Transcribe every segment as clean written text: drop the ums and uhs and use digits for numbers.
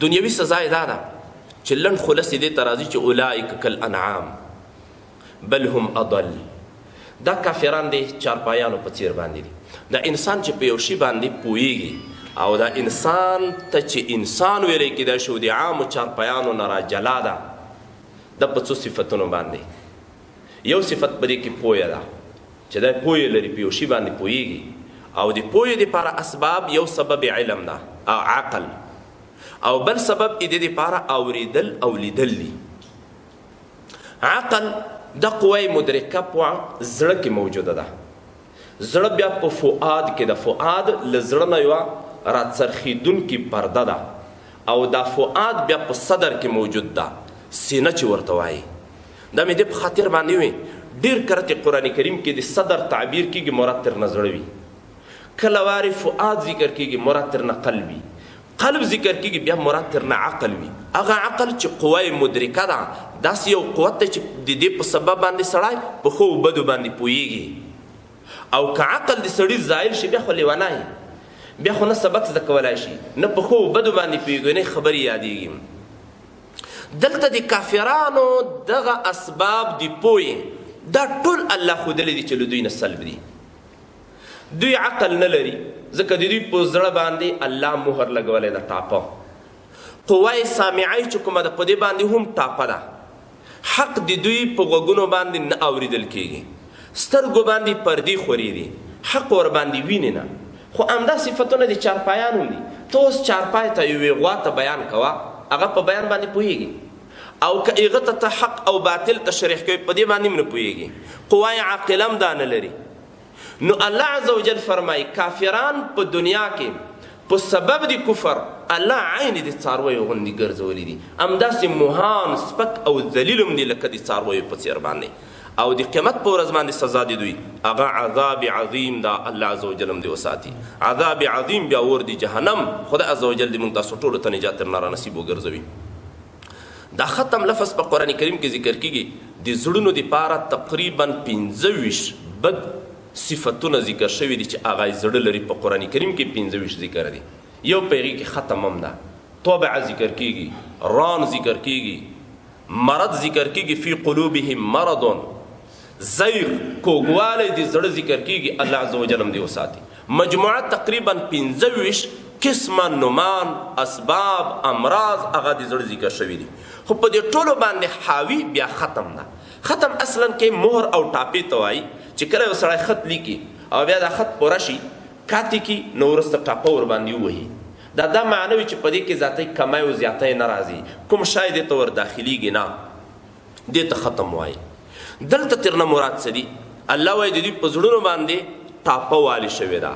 دنیوي سزا یې دا ده چې لنډ خلص یې دې ته راځي چې اولئک کالانعام بل هم اضل. دا کافران دی چارپایانو په څیر باندې دي. دا انسان چې په یو شي باندې پوهیږي او دا انسان ته چې انسان ویلی کېدای شي د عامو چارپایانو نه را جلا ده، دا په څو صفتونو باندې. یو صفت په دې کې پوهه ده چې دا پوهه لري، په یو شي باندې پوهیږي، او د پوهې دپاره اسباب، یو سبب علم ده او عقل، او بل سبب یې د دې دپاره اورېدل او لیدل دي. عقل د قوه مدرکه په زړه کې موجوده ده، زړه بیا په فؤاد کې ده، فؤاد له زړه نه یوه راڅرخېدونکې پرده ده، او دا فؤاد بیا په صدر کې موجود ده، سینه چې ورته وایي. دا مې دې په خاطر باندې وي، ډېر کرتې قرآن کریم کې د صدر تعبیر کېږي، مراد ترنه زړه وي. کله وارې فؤاد ذکر کېږي، مراد ترنه قلب وي. قلب ذکر کېږي، بیا مراد ترنه عقل وي، هغه عقل چې قوه مدرکه ده، داسې یو قوت دی چې د دې په سبب باندې سړی په ښو او بدو باندې پوهېږي. او که عقل د سړي زایل شي، بیا خو لیونی، بیا خو نه سبق زده کولای شي، نه په ښو او بدو باندې پوهېږي، نه خبرې یادېږي. دلته د کافرانو دغه اسباب د پوهې دا ټول الله ښودلي دي چې له دوی نه سلب دي. دوی عقل نه لري، ځکه د دوی په زړه باندې الله مهر لګولی ده، ټاپه. قوه سامعه چې کومه ده، په دې باندې هم ټاپه ده. حق د دوی په غوږونو باندې نه اوریدل کېږي، سترګو باندې پردې خورې دي، حق ورباندې ویني نه. خو همدا صفتونه د چارپایان هم دي. ته اوس چارپای ته یوې غوا ته بیان کوه، هغه په بیان باندې پوهېږي، او که هغه ته ته حق او باطل تشریح کوي، په دې باندې هم نه پوهېږي. قوه عاقله هم دا نه لري. نو الله عز وجل فرمایي کافران په دنیا کې په سبب د کفر الله عین د څارویو غوندې ګرځولي دي، همداسې مهان، سپک او ذلیل هم دي لکه د څارویو په څیر باندې، او د قیامت په ورځ باندې سزا دی دوی هغه عذاب عظیم ده. الله عز وجل هم دې وساتي عذاب عظیم، بیا اور دی جهنم. خدای عز وجل دې موږ تاسو ټولو ته نجات ترنه را نصیب وګرځوي. دا ختم لفظ په قرآن کریم کې ذکر کیږي، د زړونو دپاره تقریبا 25 بد صفتونه ذکر شوي دي چې هغه زړه لري. په قرآن کریم کې 25 ذکر دي، یو په هغې کې ختم هم ده. طبع ذکر کیږي، ران ذکر کیږي، مرض ذکر کیږي، فی قلوبهم مرض، زیغ کوږوالی د زړه ذکر کیږي. الله عز وجل هم دې وساتي. مجموعه تقریبا 25 قسمه نمان، اسباب، امراض هغه د زړه ذکر شوي دي. خو په دې ټولو باندې حاوي بیا ختم ده. ختم اصلا کې مهر او ټاپې ته وایي، چې کله یو سړی خط لیکي او بیا دا خط پوره شي، کاتې کي، نو وروسته ټاپه ورباندې ووهي. دا دا معنی وي چې په دې کې ذاتی کمی او زیاتی نه راځي، کوم شی دې ته ور داخلیږي نه، دې ته ختم وایي. دلته ترنه مراد څه دي؟ الله وایي د دوی په زړونو باندې ټاپه والي شوې ده.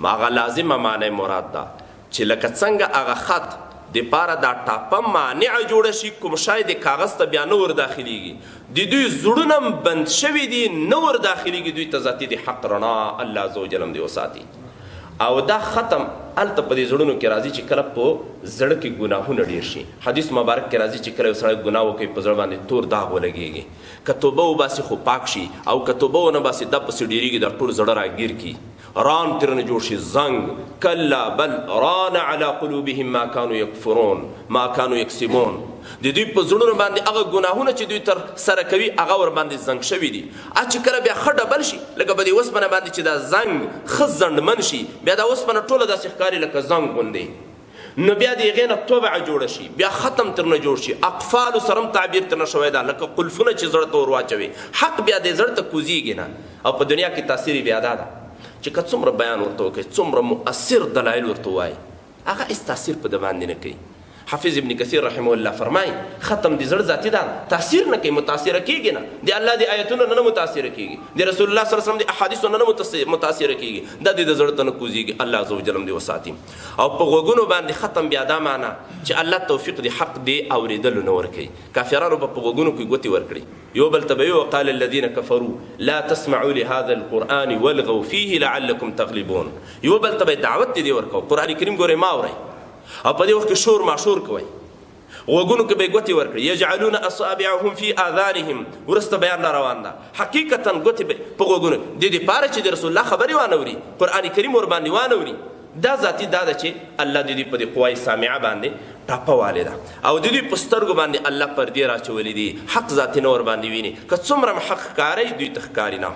هغه لازمه معنی مراد ده چې لکه څنګه هغه خط دپاره دا ټاپه مانع جوړه شي، کوم شی د کاغذ ته بیا نه ور داخلیږي، د دوی زړونه هم بند شوي دي، نه ور داخلیږي دوی ته ذاتي د حق رڼا. الله عز وجل هم دې وساتي. او دا ختم هلته په دې زړونو کې راځي چې کله په زړه کې ګناهونه ډېر شي. حدیث مبارک کې راځي چې کله یو سړی ګناه وکړي، په زړه باندې تور داغ ولګېږي، که توبه وباسي خو پاک شي، او که توبه ونه باسي دا پسې ډېرېږي، دا ټول زړه راګیر کړي، ران ترنه جوړ شي، زنګ. کلا بل ران علی قلوبهم ما كانوا یکفرون ما كانوا یکسبون. د دوی په زړونو باندې هغه ګناهونه چې دوی تر سره کوي هغه ور باندې زنګ شوي دي. چې کله بیا ښه ډبل شي، لکه په دې اوسپنه باندې چې دا زنګ ښه ځنډمن شي، بیا دا اوسپنه ټوله داسې ښکاري لکه زنګ غوندې، نو بیا د هغې نه طبع جوړه شي، بیا ختم ترنه جوړ شي. اقفالو سره هم تعبیر ترنه شوی ده، لکه قلفونه چې زړه ته ور واچوي، حق بیا د زړه ته کوزیږي نه. او په دنیا کې تاثیر یې بیا دا ده چې که څومره بیان ورته وکړي، څومره مؤثر دلایل ورته ووایي، هغه هېڅ تاثیر په ده باندې نه کوي. حافظ ابن کثیر رحمه الله فرمایي ختم د زړه ذاتي ده، تاثیر نه کوي، متاثره کېږي نه، د الله د آیتونو نه نه متاثره کېږي، د رسول الله صلی الله علیه وسلم د احادیثو نه نه متاثره کېږي، دا د زړه ته نه کوزیږي. الله عز وجل هم دې وساتي. او په غوږونو باندې ختم بیا دا معنا چې الله توفیق د حق دی اورېدلو نه ورکوي. کافرانو به په غوږونو کې ګوتې ورکړي، یو بل ته به یې وقال الذین کفروا لا تسمعوا لهذا القرآن والغوا فيه لعلکم تغلبون. یو بل ته به دعوت دې ورکاو، قرآن کریم ګورئ ما اورئ، او په دې وخت کې شور ماشور کوئ، غوږونو کې به یې ګوتې ورکړي، یجعلون اصابعهم فی آذانهم. وروسته بیان را روان ده، حقیقتا ګوتې به په غوږونو د دې دپاره چې د رسول الله خبرې وانه وري، قرآن کریم ورباندې وانه وري. دا ذاتي دا ده چې الله د دوی په دې قوای سامعه باندې ټاپه والې ده او د دوی په سترګو باندې الله پردې راچولې دي، حق ذاتي نه ورباندې ویني، که څومره هم حق ښکاري دوی ته ښکاري نه.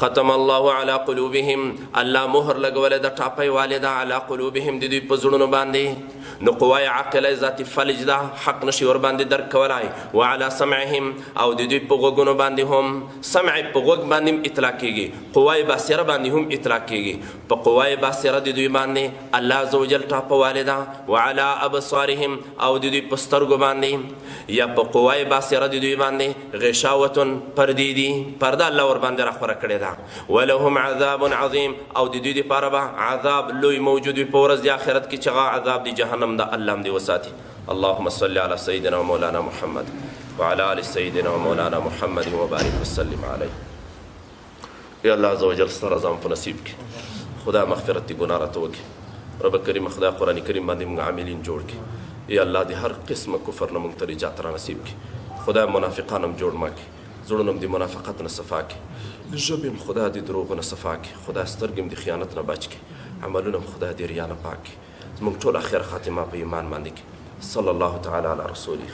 ختم الله علی قلوبهم، الله مهر لګولې ده، ټاپه یې والې ده علی قلوبهم د دوی په زړونو باندې. نو قوای عاقله ذاتي فلج ده، حق نشي ورباندې درک کولای. وعلى سمعهم، او د دوی په غوږونو باندې هم، سمع په غوږ باندې هم اطلاق کیږي، قوای باصره باندې هم اطلاق کیږي. په قوای باصره د دوی باندې الله عزوجل ټاپه والې ده. وعلى ابصارهم، او د دوی په سترګو باندې یا په قوای باصره د دوی باندې غشاوتون پردې دي، پرده الله ورباندې راخوره کړې ده. ولهم عذاب عظیم، او د دوی دپاره به عذاب لوی موجود وي په ورځ د آخرت کې، چې هغه عذاب د جهنم ده، الله هم دې وساتي. اللهم صل على سيدنا ومولانا محمد وعلى آل سيدنا ومولانا محمد وبارك وسلم عليه. یا الله عز وجل ستا رضا په نصیب کړي، خدای مغفرت دې ګناه راته وکړي. رب کریم خدای قرآن کریم باندې موږ عاملین جوړ کړي. یا الله دې هر قسمه کفر نه موږ ته نجات را نصیب کړي. خدای منافقان هم جوړ ما کړي، زړونه هم د منافقت نه صفا کړي، ژبې هم خدای دې دروغو نه صفا کړي، خدای سترګې هم د خیانت نه بچ کړي، عملونه هم خدای دې ریا نه پاک کړي. زموږ ټول اخر خاتمه په ایمان باندې کړي. صلی الله تعالی علی رسوله.